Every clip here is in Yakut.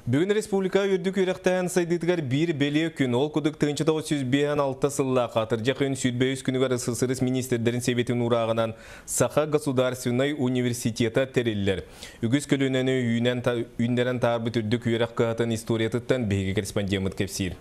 Бүгүн республика үрдүк үөрэхтээһин сайдыытыгар биир бэлиэ күн. Ол курдук 1956 сыллаах атырдьах ыйын 23 күнүгэр СССР министрдэрин сэбиэтин уурааҕынан Саха государственнай университета тэриллэр. Үгүс көлүөнэни үүнэн үүннэрэн таарбыт үрдүк үөрэх кыһатын историятыттан биһиги корреспондеммыт кэпсиир.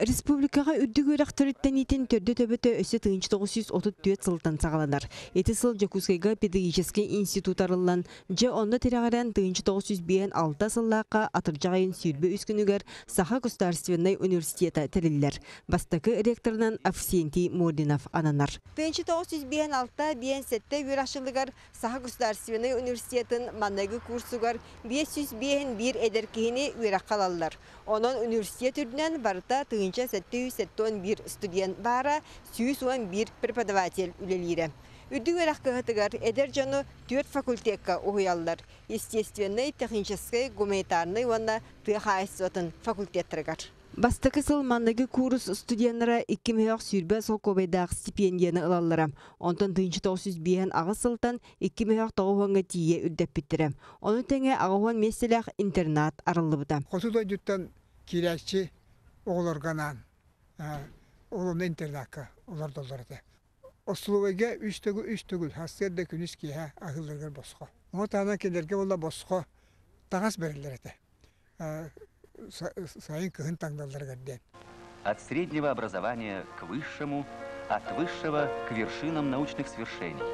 Республикаҕа үрдүк үөрэх төрүттэниитин төрдө-төбөтө өссө 1934 сылтан саҕаланар. Ити сыл Дьокуускайга педагогическай институт арыллан, дьэ онно тирэҕирэн 1956 сыллаахха атырдьах ыйын 23 күнүгэр Саха государственнай университета тэриллэр. Бастакы ректорынан Авксентий Мординов ананар. 1956 57 үөрэх дьылыгар Саха государственнай университетын маҥнайгы курсугар 551 эдэр киһини үөрэххэ ылаллар. Онон университет үрдүнэн барыта 1771 студент баара, 111 преподаватель үлэлиирэ. Үрдүк үөрэх кыһатыгар эдэр дьону түөрт факультекка уһуйаллар: естественнэй, техническэй, гуманитарнай уонна тыа хаһаайыстыбатын факультеттарыгар. Бастакы сыл манныгы куурус студеннара 2 мөһөөх 20 солкуобайдаах стипендияны ылаллара. Онтон 1958 сылтан 2 мөһөөх 90-га тиийэ үрдэппиттэрэ. Ону тэҥэ 80 миэстэлээх интернат арыллыбыта. Хоту дойдуттан киирээччи оҕолорго анаан олорно интернакка олордоллор этэ. Остолобуойга үс төгүл үс төгүл сарсыарда күнүс киэһэ аһыылларыгар босхо. Ону таһынан кинилэргэ буолла босхо таҥас бэриллэр этэ. Сайын кыһын таҥналларыгар диэн. От среднего образования к высшему, от высшего к вершинам научных свершений.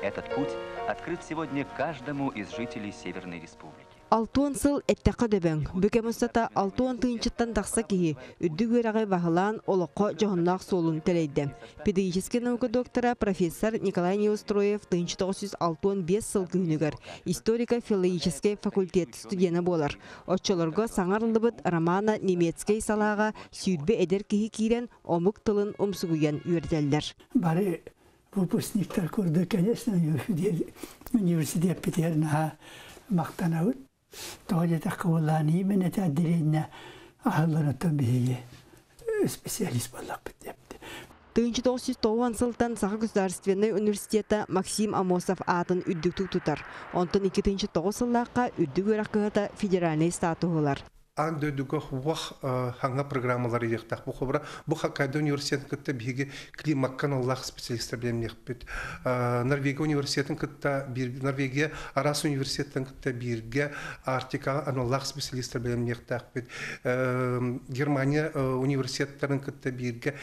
Этот путь открыт сегодня каждому из жителей Северной Республики. 60 сыл эттэххэ дөбөҥ. Бу кэм устата 60 тыһыынчаттан тахса киһи үрдүк үөрэҕи баһылаан олоххо дьоһуннаах суолун тэлэйдэ. Педагогическай наука доктора, профессор Николай Неустроев 1965 сыл күһүнүгэр историко-филологическай факультет студена буолар. Оччолорго саҥа арыллыбыт романо-немецкэй салааҕа 20 эдэр киһи киирэн омук тылын умсугуйан үөрэтэллэр. Бары выпускниктар курдук, конечно, университет наһаа махтанабыт. Тоҕо диэтэххэ буоллаан именно это отделение аһылларыттан биһиги специалист буоллахпыт депти. 1990 сылтан Саха государственнай университета Максим Аммосов аатын үрдүктүк тутар. Онтон 2009 сыллаахха үрдүк үөрэх кыһата федеральнай статуһу ылар. Аан дойдуга суох саҥа программалар иэхтэх. Бу хобра бу Хоккайдо университетын кытта биһиги климакка аналлаах специалистар билэмниэхпит. Норвегия университетын кытта Норвегия араас университеттан кытта бииргэ Арктикаҕа аналлаах специалистар билэмниэхтээхпит. Германия университеттарын кытта бииргэ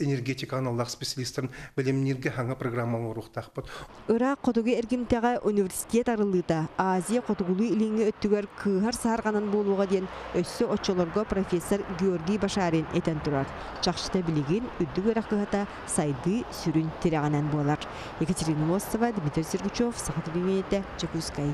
энергетика аналлаах специалистарын билэмнииргэ саҥа программа оҥоруохтаахпыт. Ыраах хотугу эргимтэҕэ университет арыллыыта Азия хотугулуу илиҥҥи өттүгэр кыыһар саһарҕанан буолуоҕа диэн өссө оччолорго профессор Георгий Башарин этэн турар. Чахчыта билигин үрдүк үөрэх кыһата сайдыы сүрүн тирэҕинэн буолар. Екатерина Мостова, Дмитрий Сергучев, Саха телевидениетэ, Дьокуускай.